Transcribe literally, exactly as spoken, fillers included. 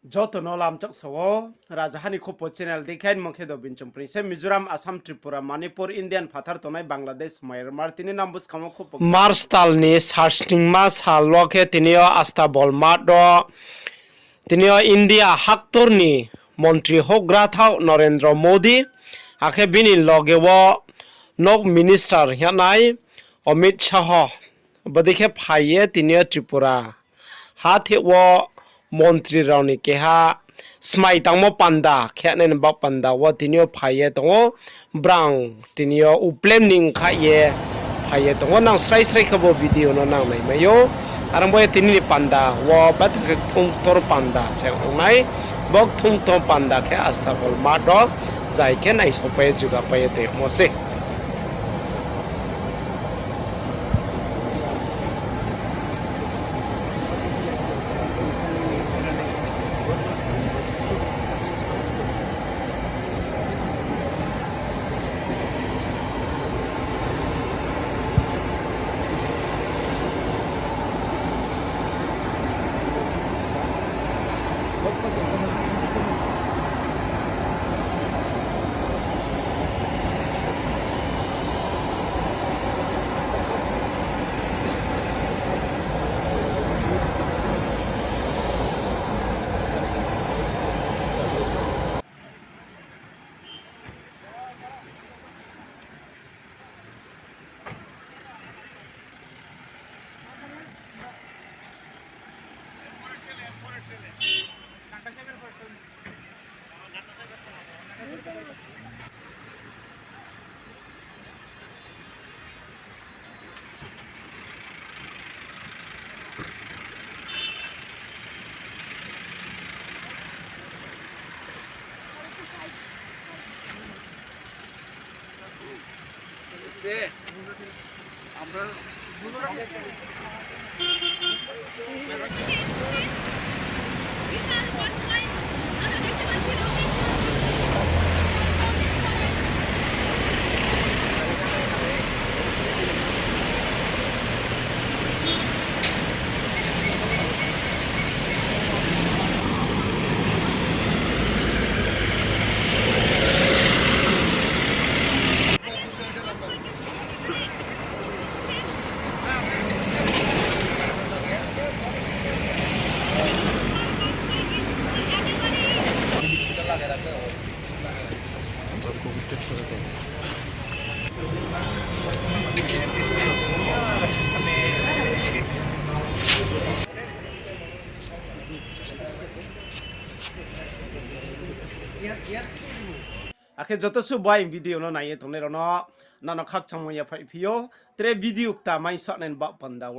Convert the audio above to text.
Joto no lamchak sa ou, Rajaha ni Khupo channel dei khe, mung khe Dobin Chongpring se. Mizoram, Assam, Tripura, Manipur, Indian phathar tongnai Bangladesh, Myanmar, tini nang buskang wo khupo March tal ni sarsningma sal wo khe tini yo Astabol Math wo tini yo India haktor ni montri houhgra thaoh Narendra Modi, akhe bini loge wo nok minister hing ye nai Amit Shah, bodei khe phai ye tini yo Tripura hatheh wo montri rao ni keha smai tangmo panda khe nai ni baoh panda wo tini yo phai ye tong ou. Brang tini yo uplem ni ongkha ye phai ye tong ou. Nang srai srai khe bo video no nang naimai ou. Are ong bo ye tini ni panda wo betha khe kthung ktor panda se ong nai. Bo kthung ktor panda khe Astabol Math wo zai khe naisopai ye jugapai ye tongmo se. Akhe joto suh bai video no nai ye tongnai rao no, nang no khakchangmo yaphaih phi ou, tre video kta mai sahnai ni baoh panda wo.